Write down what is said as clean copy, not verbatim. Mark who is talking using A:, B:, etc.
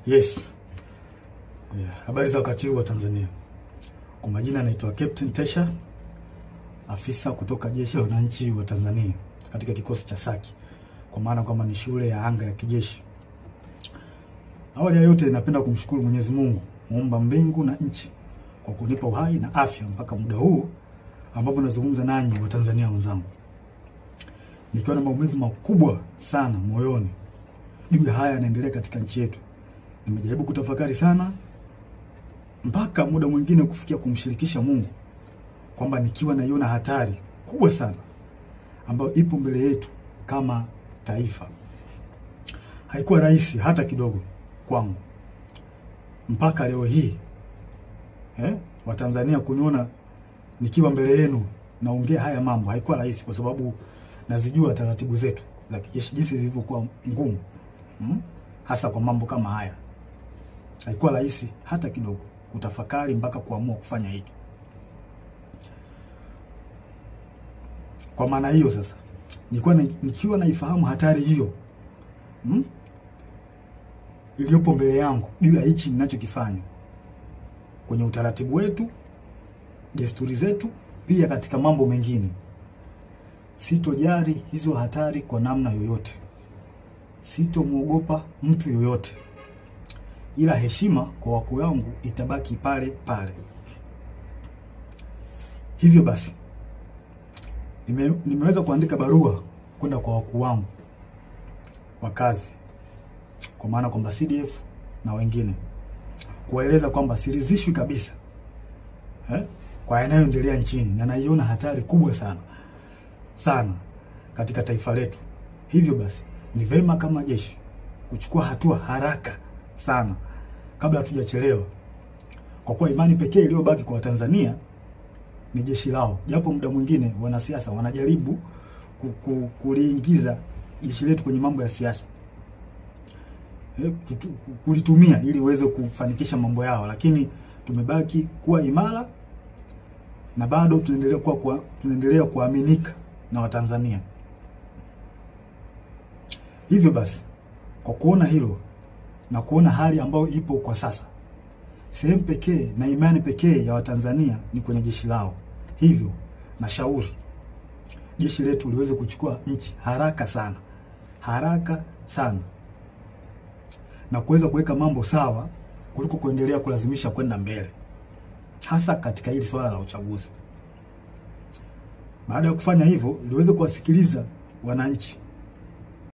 A: Yes. Yeah. Habari za wakati huu wa Tanzania. Kwa majina naitwa Captain Tesha, afisa kutoka Jeshi la Wananchi wa Tanzania katika kikosi cha Saki, kwa maana kwamba ni shule ya anga ya kijeshi. Awali ya yote napenda kumshukuru Mwenyezi Mungu, muumba mbingu na nchi, kwa kunipa uhai na afya mpaka muda huu ambapo nazungumza nanyi wa Tanzania wenzangu. Nikiwa na maumivu makubwa sana moyoni juu ya haya yanaendelea katika nchi yetu. Nimejaribu kutafakari sana mpaka muda mwingine kufikia kumshirikisha Mungu kwamba nikiwa naiona hatari kubwa sana ambayo ipo mbele yetu kama taifa. Haikuwa rahisi hata kidogo kwangu mpaka leo hii Watanzania kuniona nikiwa mbele yenu naongea haya mambo. Haikuwa rahisi kwa sababu nazijua taratibu zetu za kijeshi jinsi zilivyokuwa ngumu, hasa kwa mambo kama haya. Haikuwa rahisi hata kidogo kutafakari mpaka kuamua kufanya hiki. Kwa maana hiyo sasa, nikiwa naifahamu hatari hiyo iliyopo mbele yangu juu ya hichi ninachokifanya kwenye utaratibu wetu, desturi zetu, pia katika mambo mengine, sitojali hizo hatari kwa namna yoyote. Sitomuogopa mtu yoyote, ila heshima kwa wakuu wangu itabaki pale pale. Hivyo basi nimeweza kuandika barua kwenda kwa wakuu wangu wa kazi, kwa maana kwamba CDF na wengine, kuwaeleza kwamba siridhishwi kabisa kwa yanayoendelea nchini na naiona hatari kubwa sana sana katika taifa letu. Hivyo basi ni vema kama jeshi kuchukua hatua haraka sana kabla hatujachelewa, kwa kuwa imani pekee iliyobaki kwa Tanzania ni jeshi lao. Japo muda mwingine wanasiasa wanajaribu kuliingiza jeshi letu kwenye mambo ya siasa, kulitumia ili uweze kufanikisha mambo yao, lakini tumebaki kuwa imara na bado tunaendelea kuaminika na Watanzania. Hivyo basi, kwa kuona hilo na kuona hali ambayo ipo kwa sasa, sehemu pekee na imani pekee ya Watanzania ni kwenye jeshi lao. Hivyo nashauri jeshi letu liweze kuchukua nchi haraka sana, haraka sana, na kuweza kuweka mambo sawa kuliko kuendelea kulazimisha kwenda mbele, hasa katika hili swala la uchaguzi. Baada ya kufanya hivyo, liweze kuwasikiliza wananchi